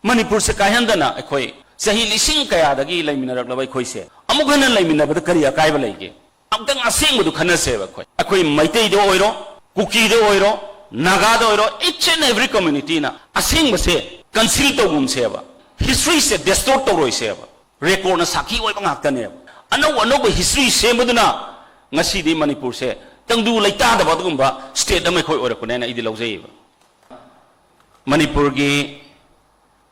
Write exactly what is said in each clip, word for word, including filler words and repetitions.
ꯃꯅꯤꯄꯨꯔꯁꯦ ꯀꯥꯏꯍꯟꯗꯅ ꯑꯩꯈꯣꯏ ꯆꯍꯤ ꯂꯤꯁꯤꯡ ꯀꯌꯥꯗꯒꯤ ꯂꯩꯃꯤꯟꯅꯔꯛꯂꯕ ꯑꯩꯈꯣꯏꯁꯦ ꯑꯃꯨꯛ ꯍꯟꯅ ꯂꯩꯃꯤꯟꯅꯕꯗ ꯀꯔꯤ ꯑꯀꯥꯏꯕ ꯂꯩꯒꯦ? ꯑꯃꯨꯛꯇꯪ ꯑꯁꯦꯡꯕꯗꯨ ꯈꯟꯅꯁꯦꯕ꯫ ꯑꯩꯈꯣꯏ, ꯑꯩꯈꯣꯏ ꯃꯩꯇꯩꯗ ꯑꯣꯏꯔꯣ, ꯀꯨꯀꯤꯗ ꯑꯣꯏꯔꯣ, ꯅꯥꯒꯥꯗ ꯑꯣꯏꯔꯣ, each and every communityꯅ ꯑꯁꯦꯡꯕꯁꯦ conceal ꯇꯧꯒꯨꯝꯁꯦꯕ꯫ Historyꯁꯦ distort ꯇꯧꯔꯣꯏꯁꯦꯕ꯫ Recordꯅ ꯁꯥꯈꯤ ꯑꯣꯏꯕ ꯉꯥꯛꯇꯅꯦꯕ꯫ ꯑꯅꯧ ꯑꯅꯧꯕ history ꯁꯦꯝꯕꯗꯨꯅ ꯉꯁꯤꯗꯤ ꯃꯅꯤꯄꯨꯔꯁꯦ ꯇꯪꯗꯨ ꯂꯩꯇꯥꯗꯕ ꯑꯗꯨꯒꯨꯝꯕ state ꯑꯃ ꯑꯩꯈꯣꯏ ꯑꯣꯏꯔꯛꯄꯅꯦꯅ ꯑꯩꯗꯤ ꯂꯧꯖꯩꯌꯦꯕ꯫ ꯃꯅꯤꯄꯨꯔꯒꯤ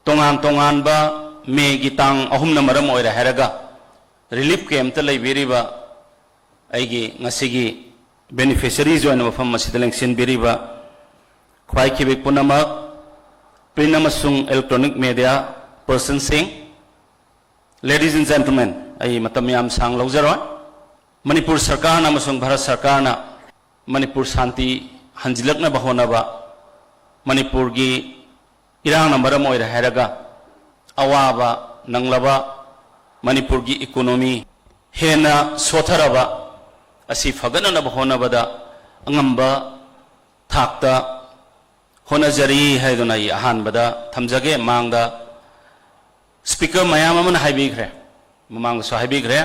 ꯇꯣꯉꯥꯟ ꯇꯣꯉꯥꯟꯕ ꯃꯦꯒꯤ ꯇꯥꯡ ꯑꯍꯨꯝꯅ ꯃꯔꯝ ꯑꯣꯏꯔꯦ ꯍꯥꯏꯔꯒ relief campꯇ ꯂꯩꯕꯤꯔꯤꯕ ꯑꯩꯒꯤ ꯉꯁꯤꯒꯤ beneficiaries ꯑꯣꯏꯅ ꯃꯐꯝ ꯑꯁꯤꯗ ꯂꯦꯡꯁꯤꯟꯕꯤꯔꯤꯕ ꯈ꯭ꯋꯥꯏ ꯈꯤꯕꯤꯛ ꯄꯨꯝꯅꯃꯛ, print ꯑꯃꯁꯨꯡ electronic media personꯁꯤꯡ, ladies and gentlemen, ꯑꯩ ꯃꯇꯝ ꯌꯥꯝ ꯁꯥꯡ ꯂꯧꯖꯔꯣꯏ꯫ ꯃꯅꯤꯄꯨꯔ ꯁꯔꯀꯥꯔꯅ ꯑꯃꯁꯨꯡ ꯚꯥꯔꯠ ꯁꯔꯀꯥꯔꯅ ꯃꯅꯤꯄꯨꯔ ꯁꯥꯟꯇꯤ ꯍꯟꯖꯤꯜꯂꯛꯅꯕ ꯍꯣꯠꯅꯕ, ꯃꯅꯤꯄꯨꯔꯒꯤ ꯏꯔꯥꯡꯅ ꯃꯔꯝ ꯑꯣꯏꯔꯦ ꯍꯥꯏꯔꯒ ꯑꯋꯥꯕ ꯅꯪꯂꯕ ꯃꯅꯤꯄꯨꯔꯒꯤ economy ꯍꯦꯟꯅ ꯁꯣꯊꯔꯕ ꯑꯁꯤ ꯐꯒꯠꯅꯅꯕ ꯍꯣꯠꯅꯕꯗ ꯑꯉꯝꯕ ꯊꯥꯛꯇ ꯍꯣꯠꯅꯖꯔꯤ ꯍꯥꯏꯗꯨꯅ ꯑꯩ ꯑꯍꯥꯟꯕꯗ ꯊꯝꯖꯒꯦ꯫ ꯃꯥꯡꯗ speaker ꯃꯌꯥꯝ ꯑꯃꯅ ꯍꯥꯏꯕꯤꯈ꯭ꯔꯦ, ꯃꯃꯥꯡꯗꯁꯨ ꯍꯥꯏꯕꯤꯈ꯭ꯔꯦ꯫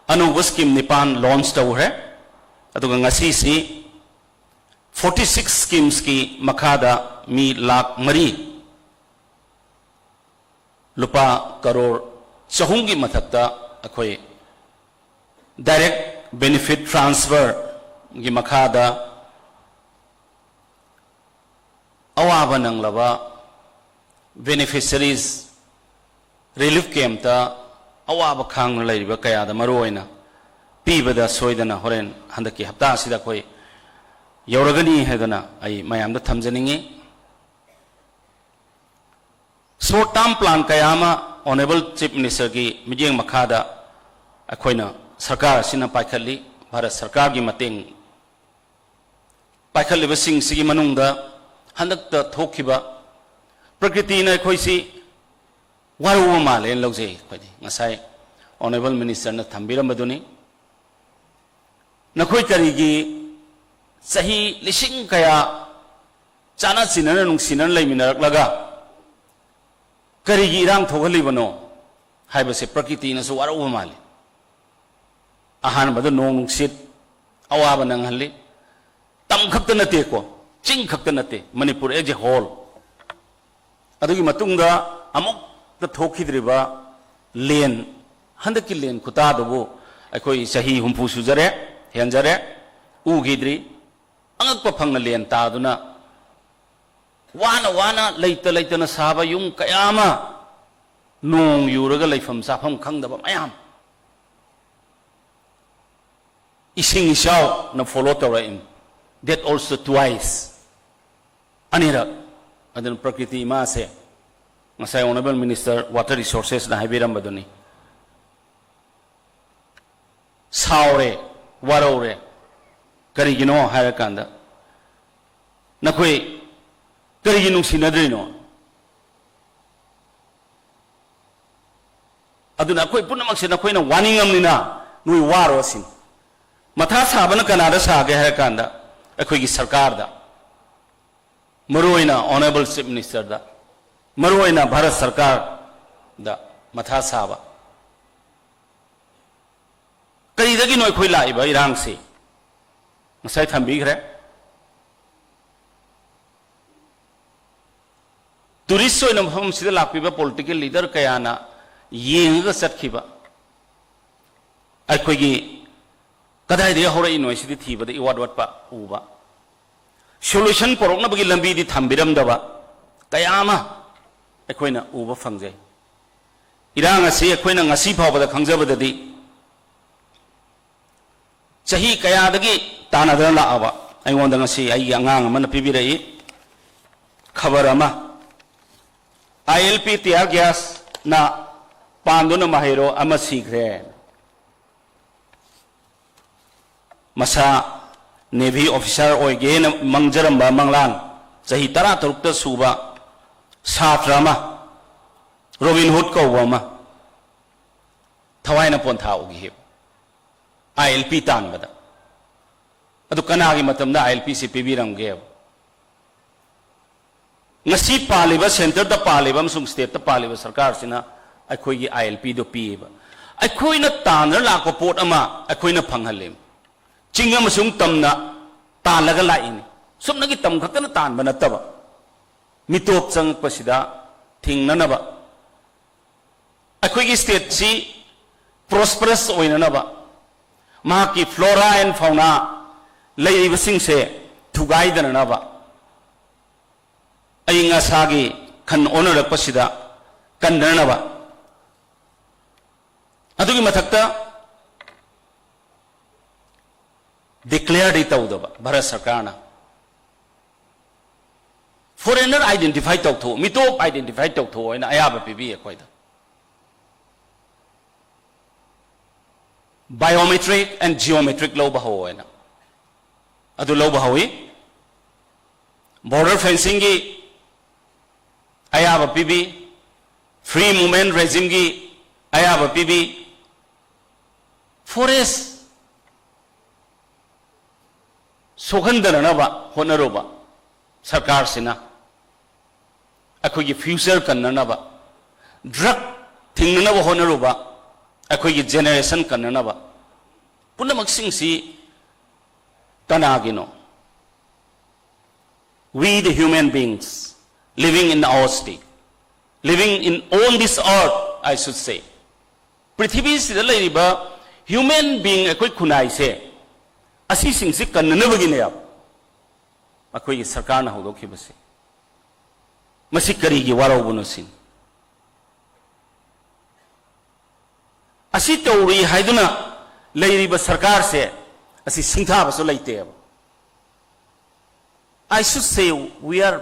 ꯑꯅꯧꯕ scheme ꯅꯤꯄꯥꯟ launch ꯇꯧꯈ꯭ꯔꯦ꯫ ꯑꯗꯨꯒ ꯉꯁꯤꯁꯤ forty six schemesꯀꯤ ꯃꯈꯥꯗ ꯃꯤ ꯂꯥꯈ ꯃꯔꯤ, ꯂꯨꯄꯥ ꯀꯔꯣꯔ ꯆꯍꯨꯝꯒꯤ ꯃꯊꯛꯇ ꯑꯩꯈꯣꯏ direct benefit transferꯒꯤ ꯃꯈꯥꯗ ꯑꯋꯥꯕ ꯅꯪꯂꯕ beneficiaries, relief campꯇ ꯑꯋꯥꯕ ꯈꯥꯡꯗꯨꯅ ꯂꯩꯔꯤꯕ ꯀꯌꯥꯗ ꯃꯔꯨꯑꯣꯏꯅ ꯄꯤꯕꯗ ꯁꯣꯏꯗꯅ ꯍꯣꯔꯦꯟ ꯍꯟꯗꯛꯀꯤ ꯍꯞꯇꯥ ꯑꯁꯤꯗ ꯑꯩꯈꯣꯏ ꯌꯧꯔꯒꯅꯤ ꯍꯥꯏꯗꯨꯅ ꯑꯩ ꯃꯌꯥꯝꯗ ꯊꯝꯖꯅꯤꯡꯉꯤ꯫ Short term plan ꯀꯌꯥ ꯑꯃ Honourable Chief Ministerꯒꯤ ꯃꯤꯠꯌꯦꯡ ꯃꯈꯥꯗ ꯑꯩꯈꯣꯏꯅ ꯁꯔꯀꯥꯔ ꯑꯁꯤꯅ ꯄꯥꯏꯈꯠꯂꯤ꯫ ꯚꯥꯔꯠ ꯁꯔꯀꯥꯔꯒꯤ ꯃꯇꯦꯡ ꯄꯥꯏꯈꯠꯂꯤꯕꯁꯤꯡꯁꯤꯒꯤ ꯃꯅꯨꯡꯗ ꯍꯟꯗꯛꯇ ꯊꯣꯛꯈꯤꯕ ꯄ꯭ꯔꯀ꯭ꯔꯤꯇꯤꯅ ꯑꯩꯈꯣꯏꯁꯤ ꯋꯥꯔꯧꯕ ꯃꯥꯜꯂꯦꯅ ꯂꯧꯖꯩ꯫ ꯑꯩꯈꯣꯏꯗꯤ ꯉꯁꯥꯏ Honourable Ministerꯅ ꯊꯝꯕꯤꯔꯝꯕꯗꯨꯅꯤ꯫ ꯅꯈꯣꯏ ꯀꯔꯤꯒꯤ ꯆꯍꯤ ꯂꯤꯁꯤꯡ ꯀꯌꯥ ꯆꯥꯅ ꯆꯤꯟꯅꯅ ꯅꯨꯡꯁꯤꯅꯅ ꯂꯩꯃꯤꯟꯅꯔꯛꯂꯒ ꯀꯔꯤꯒꯤ ꯏꯔꯥꯡ ꯊꯣꯛꯍꯜꯂꯤꯕꯅꯣ ꯍꯥꯏꯕꯁꯦ ꯄ꯭ꯔꯀꯤꯇꯤꯅꯁꯨ ꯋꯥꯔꯧꯕ ꯃꯥꯜꯂꯤ꯫ ꯑꯍꯥꯟꯕꯗ ꯅꯣꯡ ꯅꯨꯡꯁꯤꯠ ꯑꯋꯥꯕ ꯅꯪꯍꯜꯂꯤ꯫ ꯇꯝ ꯈꯛꯇ ꯅꯠꯇꯦꯀꯣ, ꯆꯤꯡ ꯈꯛꯇ ꯅꯠꯇꯦ, ꯃꯅꯤꯄꯨꯔ as a whole꯫ ꯑꯗꯨꯒꯤ ꯃꯇꯨꯡꯗ ꯑꯃꯨꯛꯇ ꯊꯣꯛꯈꯤꯗ꯭ꯔꯤꯕ ꯂꯦꯟ, ꯍꯟꯗꯛꯀꯤ ꯂꯦꯟ ꯈꯨꯇꯥꯗꯨꯕꯨ ꯑꯩꯈꯣꯏ ꯆꯍꯤ ꯍꯨꯝꯐꯨ ꯁꯨꯖꯔꯦ, ꯍꯦꯟꯖꯔꯦ, ꯎꯈꯤꯗ꯭ꯔꯤ꯫ ꯑꯉꯛꯄ ꯐꯪꯅ ꯂꯦꯟ ꯇꯥꯗꯨꯅ ꯋꯥꯅ ꯋꯥꯅ ꯂꯩꯇ ꯂꯩꯇꯅ ꯁꯥꯕ ꯌꯨꯝ ꯀꯌꯥ ꯑꯃ, ꯅꯣꯡ ꯌꯨꯔꯒ ꯂꯩꯐꯝ ꯆꯥꯐꯝ ꯈꯪꯗꯕ ꯃꯌꯥꯝ, ꯏꯁꯤꯡ ꯏꯆꯥꯎꯅ follow ꯇꯧꯔꯛꯏ꯫ That also twice, ꯑꯅꯤꯔꯛ꯫ ꯑꯗꯨꯅ ꯄ꯭ꯔꯀ꯭ꯔꯤꯇꯤ ꯏꯃꯥꯁꯦ, ꯉꯁꯥꯏ Honourable Minister Water Resourcesꯅ ꯍꯥꯏꯕꯤꯔꯝꯕꯗꯨꯅꯤ, ꯁꯥꯎꯔꯦ, ꯋꯥꯔꯧꯔꯦ꯫ ꯀꯔꯤꯒꯤꯅꯣ ꯍꯥꯏꯔꯀꯥꯟꯗ, ꯅꯈꯣꯏ ꯀꯔꯤꯒꯤ ꯅꯨꯡꯁꯤꯅꯗ꯭ꯔꯤꯅꯣ? ꯑꯗꯨꯅ ꯑꯩꯈꯣꯏ ꯄꯨꯝꯅꯃꯛꯁꯦ ꯅꯈꯣꯏꯅ ꯋꯥꯅꯤꯡꯉꯝꯅꯤꯅ ꯅꯣꯏ ꯋꯥꯔꯣ ꯁꯤꯅꯤ꯫ ꯃꯊꯥ ꯁꯥꯕꯅ ꯀꯅꯥꯗ ꯁꯥꯒꯦ ꯍꯥꯏꯔ ꯀꯥꯟꯗ, ꯑꯩꯈꯣꯏꯒꯤ ꯁꯔꯀꯥꯔꯗ, ꯃꯔꯨꯑꯣꯏꯅ Honourable Chief Ministerꯗ, ꯃꯔꯨꯑꯣꯏꯅ ꯚꯥꯔꯠ ꯁꯔꯀꯥꯔꯗ ꯃꯊꯥ ꯁꯥꯕ꯫ ꯀꯔꯤꯗꯒꯤꯅꯣ ꯑꯩꯈꯣꯏ ꯂꯥꯛꯏꯕ ꯏꯔꯥꯡꯁꯤ? ꯉꯁꯥꯏ ꯊꯝꯕꯤꯈ꯭ꯔꯦ꯫ Tourist ꯑꯣꯏꯅ ꯃꯐꯝꯁꯤꯗ ꯂꯥꯛꯄꯤꯕ political leader ꯀꯌꯥꯅ ꯌꯦꯡꯉꯒ ꯆꯠꯈꯤꯕ꯫ ꯑꯩꯈꯣꯏꯒꯤ ꯀꯗꯥꯏꯗꯒꯤ ꯍꯧꯔꯛꯏꯅꯣ ꯍꯥꯏꯁꯤꯗꯤ ꯊꯤꯕꯗ ꯏꯋꯥꯠ ꯋꯥꯠꯄ ꯎꯕ꯫ Solution ꯄꯨꯔꯛꯅꯕꯒꯤ ꯂꯝꯕꯤꯗꯤ ꯊꯝꯕꯤꯔꯝꯗꯕ ꯀꯌꯥ ꯑꯃ ꯑꯩꯈꯣꯏꯅ ꯎꯕ ꯐꯪꯖꯩ꯫ ꯏꯔꯥꯡ ꯑꯁꯤ ꯑꯩꯈꯣꯏꯅ ꯉꯁꯤ ꯐꯥꯎꯕꯗ ꯈꯪꯖꯕꯗꯗꯤ ꯆꯍꯤ ꯀꯌꯥꯗꯒꯤ ꯇꯥꯟꯅꯗꯅ ꯂꯥꯛꯑꯕ꯫ ꯑꯩꯉꯣꯟꯗ ꯉꯁꯤ ꯑꯩꯒꯤ ꯑꯉꯥꯡ ꯑꯃꯅ ꯄꯤꯕꯤꯔꯛꯏ ꯈꯕꯔ ꯑꯃ, "ILP tear gasꯅ ꯄꯥꯟꯗꯨꯅ ꯃꯍꯩꯔꯣ ꯑꯃ ꯁꯤꯈ꯭ꯔꯦ"꯫ ꯃꯁꯥ Navy officer ꯑꯣꯏꯒꯦꯅ ꯃꯪꯖꯔꯝꯕ ꯃꯪꯂꯥꯟ, ꯆꯍꯤ ꯇꯔꯥꯇꯔꯨꯛꯇ ꯁꯨꯕ ꯁꯥꯇ꯭ꯔ ꯑꯃ, ꯔꯣꯕꯤꯟ ꯍꯨꯗ ꯀꯧꯕ ꯑꯃ, ꯊꯋꯥꯏꯅ ꯄꯣꯟꯊꯥ ꯎꯈꯤ꯫ ILP ꯇꯥꯟꯕꯗ꯫ ꯑꯗꯨ ꯀꯅꯥꯒꯤ ꯃꯇꯝꯗ ILPꯁꯤ ꯄꯤꯕꯤꯔꯝꯒꯦꯕ? ꯉꯁꯤ ꯄꯥꯜꯂꯤꯕ, centreꯗ ꯄꯥꯜꯂꯤꯕ ꯑꯃꯁꯨꯡ stateꯇ ꯄꯥꯜꯂꯤꯕ ꯁꯔꯀꯥꯔꯁꯤꯅ ꯑꯩꯈꯣꯏꯒꯤ ILPꯗꯣ ꯄꯤꯌꯦꯕ꯫ ꯑꯩꯈꯣꯏꯅ ꯇꯥꯟꯅ ꯂꯥꯛꯄ ꯄꯣꯠ ꯑꯃ ꯑꯩꯈꯣꯏꯅ ꯐꯪꯍꯜꯂꯦ꯫ ꯆꯤꯡ ꯑꯃꯁꯨꯡ ꯇꯝꯅ ꯇꯥꯜꯂꯒ ꯂꯥꯛꯏꯅꯤ꯫ ꯁꯨꯞꯅꯒꯤ ꯇꯝ ꯈꯛꯇꯅ ꯇꯥꯟꯕ ꯅꯠꯇꯕ, ꯃꯤꯇꯣꯞ ꯆꯪꯉꯛꯄꯁꯤꯗ ꯊꯤꯡꯅꯅꯕ, ꯑꯩꯈꯣꯏꯒꯤ stateꯁꯤ prosperous ꯑꯣꯏꯅꯅꯕ, ꯃꯍꯥꯛꯀꯤ flora and fauna ꯂꯩꯔꯤꯕꯁꯤꯡꯁꯦ ꯊꯨꯒꯥꯏꯗꯅꯅꯕ, ꯑꯏꯪ ꯑꯁꯥꯒꯤ ꯈꯟ ꯑꯣꯟꯅꯔꯛꯄꯁꯤꯗ ꯀꯟꯅꯅꯕ, ꯑꯗꯨꯒꯤ ꯃꯊꯛꯇ declareꯗꯤ ꯇꯧꯗꯕ ꯚꯥꯔꯠ ꯁꯔꯀꯥꯔꯅ꯫ Foreigner identify ꯇꯧꯊꯣꯛ, ꯃꯤꯇꯣꯞ identify ꯇꯧꯊꯣꯛꯑꯣ ꯍꯥꯏꯅ ꯑꯌꯥꯕ ꯄꯤꯕꯤ ꯑꯩꯈꯣꯏꯗ꯫ Biometric and geometric ꯂꯧꯕ ꯍꯧꯑꯣ ꯍꯥꯏꯅ꯫ ꯑꯗꯨ ꯂꯧꯕ ꯍꯧꯏ꯫ Border fencingꯒꯤ ꯑꯌꯥꯕ ꯄꯤꯕꯤ, free movement regimeꯒꯤ ꯑꯌꯥꯕ ꯄꯤꯕꯤ, forest ꯁꯣꯛꯍꯟꯗꯅꯅꯕ ꯍꯣꯠꯅꯔꯨꯕ ꯁꯔꯀꯥꯔꯁꯤꯅ, ꯑꯩꯈꯣꯏꯒꯤ future ꯀꯟꯅꯅꯕ, drug ꯊꯤꯡꯅꯅꯕ ꯍꯣꯠꯅꯔꯨꯕ, ꯑꯩꯈꯣꯏꯒꯤ generation ꯀꯟꯅꯅꯕ, ꯄꯨꯝꯅꯃꯛꯁꯤꯡꯁꯤ ꯀꯅꯥꯒꯤꯅꯣ? We the human beings living in our state, living in on this earth, I should say, ꯄ꯭ꯔꯤꯊꯤꯕꯤꯁꯤꯗ ꯂꯩꯔꯤꯕ human being ꯑꯩꯈꯣꯏ ꯈꯨꯟꯅꯥꯏꯁꯦ, ꯑꯁꯤꯁꯤꯡꯁꯤ ꯀꯟꯅꯅꯕꯒꯤꯅꯦꯕ ꯑꯩꯈꯣꯏꯒꯤ ꯁꯔꯀꯥꯔꯅ ꯍꯧꯗꯣꯛꯈꯤꯕꯁꯦ꯫ ꯃꯁꯤ ꯀꯔꯤꯒꯤ ꯋꯥꯔꯧꯕꯅꯣ ꯁꯤꯅꯤ꯫ ꯑꯁꯤ ꯇꯧꯔꯤ ꯍꯥꯏꯗꯨꯅ ꯂꯩꯔꯤꯕ ꯁꯔꯀꯥꯔꯁꯦ, ꯑꯁꯤ ꯁꯤꯡꯊꯥꯕꯁꯨ ꯂꯩꯇꯦꯕ꯫ I should say, we are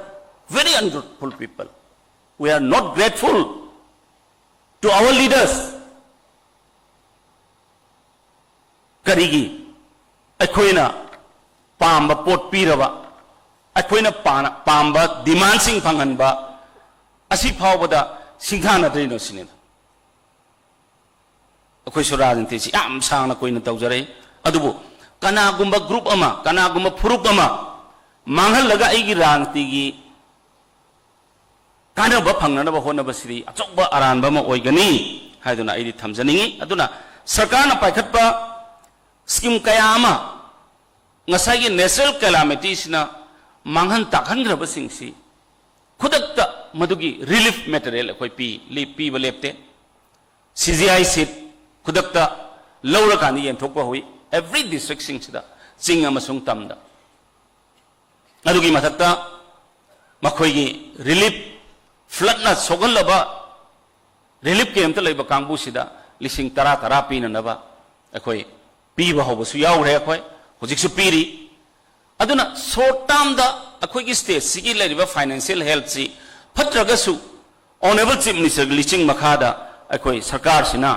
very ungrateful people. We are not grateful to our leaders. ꯀꯔꯤꯒꯤ? ꯑꯩꯈꯣꯏꯅ ꯄꯥꯝꯕ ꯄꯣꯠ ꯄꯤꯔꯕ, ꯑꯩꯈꯣꯏꯅ ꯄꯥꯅ-, ꯄꯥꯝꯕ demandꯁꯤꯡ ꯐꯪꯍꯟꯕ ꯑꯁꯤ ꯐꯥꯎꯕꯗ ꯁꯤꯡꯊꯥꯅꯗ꯭ꯔꯤꯅꯣ ꯁꯤꯅꯤꯗ꯫ ꯑꯩꯈꯣꯏꯁꯨ ꯔꯥꯖꯅꯤꯇꯤꯁꯤ ꯌꯥꯝ ꯁꯥꯡꯅ ꯀꯨꯏꯅ ꯇꯧꯖꯔꯛꯏ꯫ ꯑꯗꯨꯕꯨ ꯀꯅꯥꯒꯨꯝꯕ group ꯑꯃ, ꯀꯅꯥꯒꯨꯝꯕ ꯐꯨꯔꯨꯞ ꯑꯃ ꯃꯥꯡꯍꯜꯂꯒ ꯑꯩꯒꯤ ꯔꯥꯖꯅꯤꯇꯤꯒꯤ ꯀꯥꯟꯅꯕ ꯐꯪꯅꯅꯕ ꯍꯣꯠꯅꯕꯁꯤꯗꯤ ꯑꯆꯧꯕ ꯑꯔꯥꯟꯕ ꯑꯃ ꯑꯣꯏꯒꯅꯤ ꯍꯥꯏꯗꯨꯅ ꯑꯩꯗꯤ ꯊꯝꯖꯅꯤꯡꯏ꯫ ꯑꯗꯨꯅ ꯁꯔꯀꯥꯔꯅ ꯄꯥꯏꯈꯠꯄ scheme ꯀꯌꯥ ꯑꯃ ꯉꯁꯥꯏꯒꯤ natural calamityꯁꯤꯅ ꯃꯥꯡꯍꯟ ꯇꯥꯛꯍꯟꯈ꯭ꯔꯕꯁꯤꯡꯁꯤ ꯈꯨꯗꯛꯇ ꯃꯗꯨꯒꯤ relief material ꯑꯩꯈꯣꯏ ꯄꯤ, ꯂꯤ-, ꯄꯤꯕ ꯂꯦꯞꯇꯦ꯫ CGI sheet ꯈꯨꯗꯛꯇ ꯂꯧꯔꯀꯥꯟꯗ ꯌꯦꯟꯊꯣꯛꯄ ꯍꯧꯏ꯫ Every districtꯁꯤꯡꯁꯤꯗ, ꯆꯤꯡ ꯑꯃꯁꯨꯡ ꯇꯝꯗ꯫ ꯑꯗꯨꯒꯤ ꯃꯊꯛꯇ ꯃꯈꯣꯏꯒꯤ relief floodꯅ ꯁꯣꯛꯍꯜꯂꯕ relief campꯇ ꯂꯩꯕ ꯀꯥꯡꯕꯨꯁꯤꯗ ꯂꯤꯁꯤꯡ ꯇꯔꯥ ꯇꯔꯥ ꯄꯤꯅꯅꯕ ꯑꯩꯈꯣꯏ ꯄꯤꯕ ꯍꯧꯕꯁꯨ ꯌꯥꯎꯈ꯭ꯔꯦ꯫ ꯑꯩꯈꯣꯏ ꯍꯧꯖꯤꯛꯁꯨ ꯄꯤꯔꯤ꯫ ꯑꯗꯨꯅ short termꯗ ꯑꯩꯈꯣꯏꯒꯤ stateꯁꯤꯒꯤ ꯂꯩꯔꯤꯕ financial healthꯁꯤ ꯐꯠꯇ꯭ꯔꯒꯁꯨ, Honourable Chief Ministerꯒꯤ ꯂꯤꯆꯤꯡ ꯃꯈꯥꯗ ꯑꯩꯈꯣꯏ ꯁꯔꯀꯥꯔꯁꯤꯅ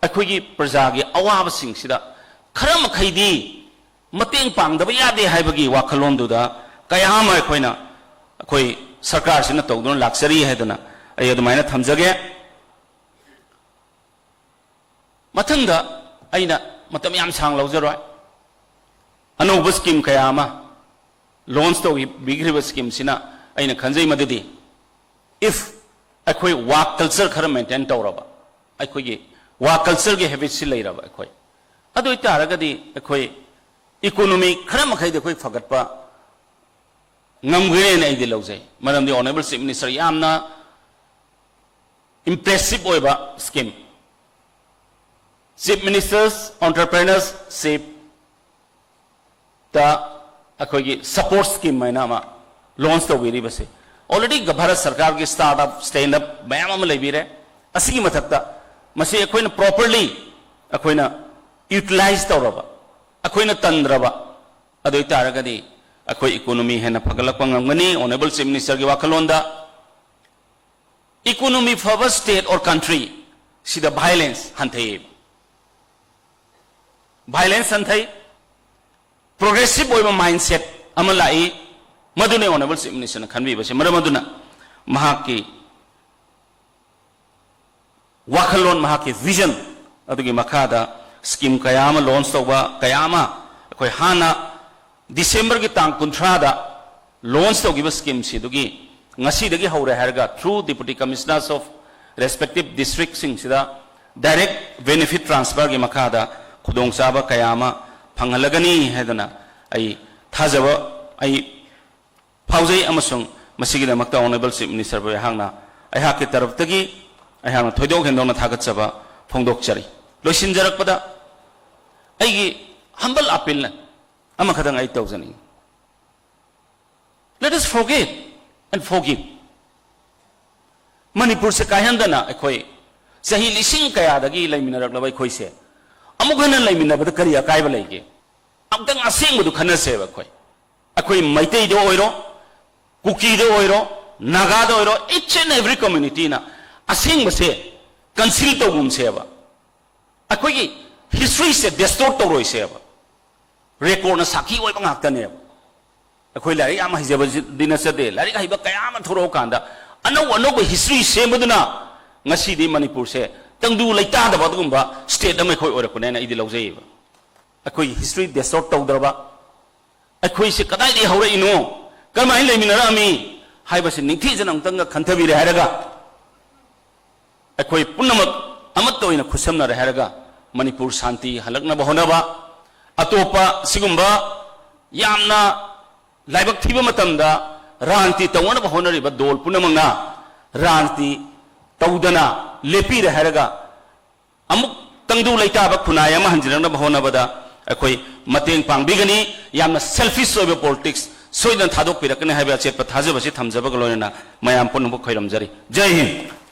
ꯑꯩꯈꯣꯏꯒꯤ ꯄ꯭ꯔꯖꯥꯒꯤ ꯑꯋꯥꯕꯁꯤꯡꯁꯤꯗ ꯈꯔ ꯃꯈꯩꯗꯤ ꯃꯇꯦꯡ ꯄꯥꯡꯗꯕ ꯌꯥꯗꯦ ꯍꯥꯏꯕꯒꯤ ꯋꯥꯈꯜꯂꯣꯟꯗꯨꯗ ꯀꯌꯥ ꯑꯃ ꯑꯩꯈꯣꯏꯅ, ꯑꯩꯈꯣꯏ ꯁꯔꯀꯥꯔꯁꯤꯅ ꯇꯧꯗꯨꯅ ꯂꯥꯛꯆꯔꯤ ꯍꯥꯏꯗꯨꯅ ꯑꯩ ꯑꯗꯨꯃꯥꯏꯅ ꯊꯝꯖꯒꯦ꯫ ꯃꯊꯪꯗ ꯑꯩꯅ ꯃꯇꯝ ꯌꯥꯝ ꯁꯥꯡ ꯂꯧꯖꯔꯣꯏ꯫ ꯑꯅꯧꯕ scheme ꯀꯌꯥ ꯑꯃ launch ꯇꯧꯕꯤꯈ꯭ꯔꯤꯕ schemeꯁꯤꯅ ꯑꯩꯅ ꯈꯟꯖꯩ ꯃꯗꯨꯗꯤ, if ꯑꯩꯈꯣꯏ work culture ꯈꯔ maintain ꯇꯧꯔꯕ, ꯑꯩꯈꯣꯏꯒꯤ work cultureꯒꯤ habitꯁꯤ ꯂꯩꯔꯕ ꯑꯩꯈꯣꯏ, ꯑꯗꯨ ꯑꯣꯏꯇꯥꯔꯒꯗꯤ ꯑꯩꯈꯣꯏ economy ꯈꯔ ꯃꯈꯩꯗꯤ ꯑꯩꯈꯣꯏ ꯐꯒꯠꯄ ꯉꯝꯒꯅꯦꯅ ꯑꯩꯗꯤ ꯂꯧꯖꯩ꯫ ꯃꯔꯝꯗꯤ Honourable Chief Minister ꯌꯥꯝꯅ impressive ꯑꯣꯏꯕ scheme, Chief Minister's Entrepreneurship ꯇ ꯑꯩꯈꯣꯏꯒꯤ support scheme ꯍꯥꯏꯅ ꯑꯃ launch ꯇꯧꯕꯤꯔꯤꯕꯁꯦ, already ꯚꯥꯔꯠ ꯁꯔꯀꯥꯔꯒꯤ start up, stand up ꯃꯌꯥꯝ ꯑꯃ ꯂꯩꯕꯤꯔꯦ꯫ ꯑꯁꯤꯒꯤ ꯃꯊꯛꯇ ꯃꯁꯤ ꯑꯩꯈꯣꯏꯅ properly ꯑꯩꯈꯣꯏꯅ utilize ꯇꯧꯔꯕ, ꯑꯩꯈꯣꯏꯅ ꯇꯟꯗ꯭ꯔꯕ, ꯑꯗꯨ ꯑꯣꯏꯇꯥꯔꯒꯗꯤ ꯑꯩꯈꯣꯏ economy ꯍꯦꯟꯅ ꯐꯒꯠꯂꯛꯄ ꯉꯝꯒꯅꯤ꯫ Honourable Chief Ministerꯒꯤ ꯋꯥꯈꯜꯂꯣꯟꯗ economy ꯐꯕ state or country ꯁꯤꯗ violence ꯍꯟꯊꯩꯌꯦꯕ꯫ Violence ꯍꯟꯊꯩ, progressive ꯑꯣꯏꯕ mindset ꯑꯃ ꯂꯥꯛꯏ꯫ ꯃꯗꯨꯅꯤ Honourable Chief Ministerꯅ ꯈꯟꯕꯤꯕꯁꯦ꯫ ꯃꯔꯝ ꯑꯗꯨꯅ ꯃꯍꯥꯛꯀꯤ ꯋꯥꯈꯜꯂꯣꯟ, ꯃꯍꯥꯛꯀꯤ vision ꯑꯗꯨꯒꯤ ꯃꯈꯥꯗ scheme ꯀꯌꯥ ꯑꯃ launch ꯇꯧꯕ, ꯀꯌꯥ ꯑꯃ ꯑꯩꯈꯣꯏ ꯍꯥꯟꯅ Decemberꯒꯤ ꯇꯥꯡ ꯀꯨꯟꯊ꯭ꯔꯥꯗ launch ꯇꯧꯈꯤꯕ schemeꯁꯤꯗꯨꯒꯤ ꯉꯁꯤꯗꯒꯤ ꯍꯧꯔꯦ ꯍꯥꯏꯔꯒ through Deputy Commissioners of respective districtꯁꯤꯡꯁꯤꯗ direct benefit transferꯒꯤ ꯃꯈꯥꯗ ꯈꯨꯗꯣꯡꯆꯥꯕ ꯀꯌꯥ ꯑꯃ ꯐꯪꯍꯜꯂꯒꯅꯤ ꯍꯥꯏꯗꯅ ꯑꯩ ꯊꯥꯖꯕ ꯑꯩ ꯐꯥꯎꯖꯩ, ꯑꯃꯁꯨꯡ ꯃꯁꯤꯒꯤꯗꯃꯛꯇ Honourable Chief Ministerꯕꯨ ꯑꯩꯍꯥꯛꯅ, ꯑꯩꯍꯥꯛꯀꯤ ꯇꯔꯞꯇꯒꯤ ꯑꯩꯍꯥꯛꯅ ꯊꯣꯏꯗꯣꯛ ꯍꯦꯟꯗꯣꯛꯅ ꯊꯥꯒꯠꯆꯕ ꯐꯣꯡꯗꯣꯛꯆꯔꯤ꯫ ꯂꯣꯏꯁꯤꯟꯖꯔꯛꯄꯗ ꯑꯩꯒꯤ humble appealꯅ ꯑꯃꯈꯛꯇꯪ ꯑꯩ ꯇꯧꯖꯅꯤꯡꯏ꯫ Let us forget and forgive. ꯃꯅꯤꯄꯨꯔꯁꯦ ꯀꯥꯏꯍꯟꯗꯅ ꯑꯩꯈꯣꯏ ꯆꯍꯤ ꯂꯤꯁꯤꯡ ꯀꯌꯥꯗꯒꯤ ꯂꯩꯃꯤꯟꯅꯔꯛꯂꯕ ꯑꯩꯈꯣꯏꯁꯦ ꯑꯃꯨꯛ ꯍꯟꯅ ꯂꯩꯃꯤꯟꯅꯕꯗ ꯀꯔꯤ ꯑꯀꯥꯏꯕ ꯂꯩꯒꯦ? ꯑꯃꯨꯛꯇꯪ ꯑꯁꯦꯡꯕꯗꯨ ꯈꯟꯅꯁꯦꯕ꯫ ꯑꯩꯈꯣꯏ, ꯑꯩꯈꯣꯏ ꯃꯩꯇꯩꯗ ꯑꯣꯏꯔꯣ, ꯀꯨꯀꯤꯗ ꯑꯣꯏꯔꯣ, ꯅꯥꯒꯥꯗ ꯑꯣꯏꯔꯣ, each and every communityꯅ ꯑꯁꯦꯡꯕꯁꯦ conceal ꯇꯧꯒꯨꯝꯁꯦꯕ꯫ ꯑꯩꯈꯣꯏꯒꯤ historyꯁꯦ distort ꯇꯧꯔꯣꯏꯁꯦꯕ꯫ Recordꯅ ꯁꯥꯈꯤ ꯑꯣꯏꯕ ꯉꯥꯛꯇꯅꯦꯕ꯫ ꯑꯩꯈꯣꯏ ꯂꯥꯏꯔꯤꯛ ꯌꯥꯝ ꯍꯩꯖꯕꯗꯤ ꯅꯠꯆꯗꯦ, ꯂꯥꯏꯔꯤꯛ ꯍꯩꯕ ꯀꯌꯥ ꯑꯃ ꯊꯣꯔꯛꯑꯀꯥꯟꯗ ꯑꯅꯧ ꯑꯅꯧꯕ history ꯁꯦꯝꯕꯗꯨꯅ ꯉꯁꯤꯗꯤ ꯃꯅꯤꯄꯨꯔꯁꯦ ꯇꯪꯗꯨ ꯂꯩꯇꯥꯗꯕ ꯑꯗꯨꯒꯨꯝꯕ state ꯑꯃ ꯑꯩꯈꯣꯏ ꯑꯣꯏꯔꯛꯄꯅꯦꯅ ꯑꯩꯗꯤ ꯂꯧꯖꯩꯌꯦꯕ꯫ ꯑꯩꯈꯣꯏꯒꯤ history distort ꯇꯧꯗ꯭ꯔꯕ, ꯑꯩꯈꯣꯏꯁꯦ ꯀꯗꯥꯏꯗꯒꯤ ꯍꯧꯔꯛꯏꯅꯣ, ꯀꯔꯝꯍꯥꯏꯅ ꯂꯩꯃꯤꯟꯅꯔꯛꯑꯝꯃꯤ ꯍꯥꯏꯕꯁꯤ ꯅꯤꯡꯊꯤꯖꯅ ꯑꯃꯨꯛꯇꯪꯒ ꯈꯟꯊꯕꯤꯔꯦ ꯍꯥꯏꯔꯒ, ꯑꯩꯈꯣꯏ ꯄꯨꯝꯅꯃꯛ ꯑꯃꯠꯇ ꯑꯣꯏꯅ ꯈꯨꯠꯁꯝꯅꯔꯦ ꯍꯥꯏꯔꯒ ꯃꯅꯤꯄꯨꯔ ꯁꯥꯟꯇꯤ ꯍꯜꯂꯛꯅꯕ ꯍꯣꯠꯅꯕ, ꯑꯇꯣꯞꯄ ꯁꯤꯒꯨꯝꯕ ꯌꯥꯝꯅ ꯂꯥꯏꯕꯛ ꯊꯤꯕ ꯃꯇꯝꯗ ꯔꯥꯖꯅꯤꯇꯤ ꯇꯧꯅꯅꯕ ꯍꯣꯠꯅꯔꯤꯕ ꯗꯣꯜ ꯄꯨꯝꯅꯃꯛꯅ ꯔꯥꯖꯅꯤꯇꯤ ꯇꯧꯗꯅ ꯂꯦꯞꯄꯤꯔꯦ ꯍꯥꯏꯔꯒ ꯑꯃꯨꯛ ꯇꯪꯗꯨ ꯂꯩꯇꯥꯕ ꯈꯨꯟꯅꯥꯏ ꯑꯃ ꯍꯟꯖꯤꯜꯂꯛꯅꯕ ꯍꯣꯠꯅꯕꯗ ꯑꯩꯈꯣꯏ ꯃꯇꯦꯡ ꯄꯥꯡꯕꯤꯒꯅꯤ꯫ ꯌꯥꯝꯅ selfish ꯑꯣꯏꯕ politics ꯁꯣꯏꯗꯅ ꯊꯥꯗꯣꯛꯄꯤꯔꯛꯀꯅꯤ ꯍꯥꯏꯕ ꯑꯆꯦꯠꯄ ꯊꯥꯖꯕꯁꯤ ꯊꯝꯖꯕꯒ ꯂꯣꯏꯅꯅ ꯃꯌꯥꯝ ꯄꯨꯝꯅꯃꯛ ꯈꯣꯏꯔꯝꯖꯔꯤ꯫ ꯖꯩ ꯍꯤꯟꯗ꯫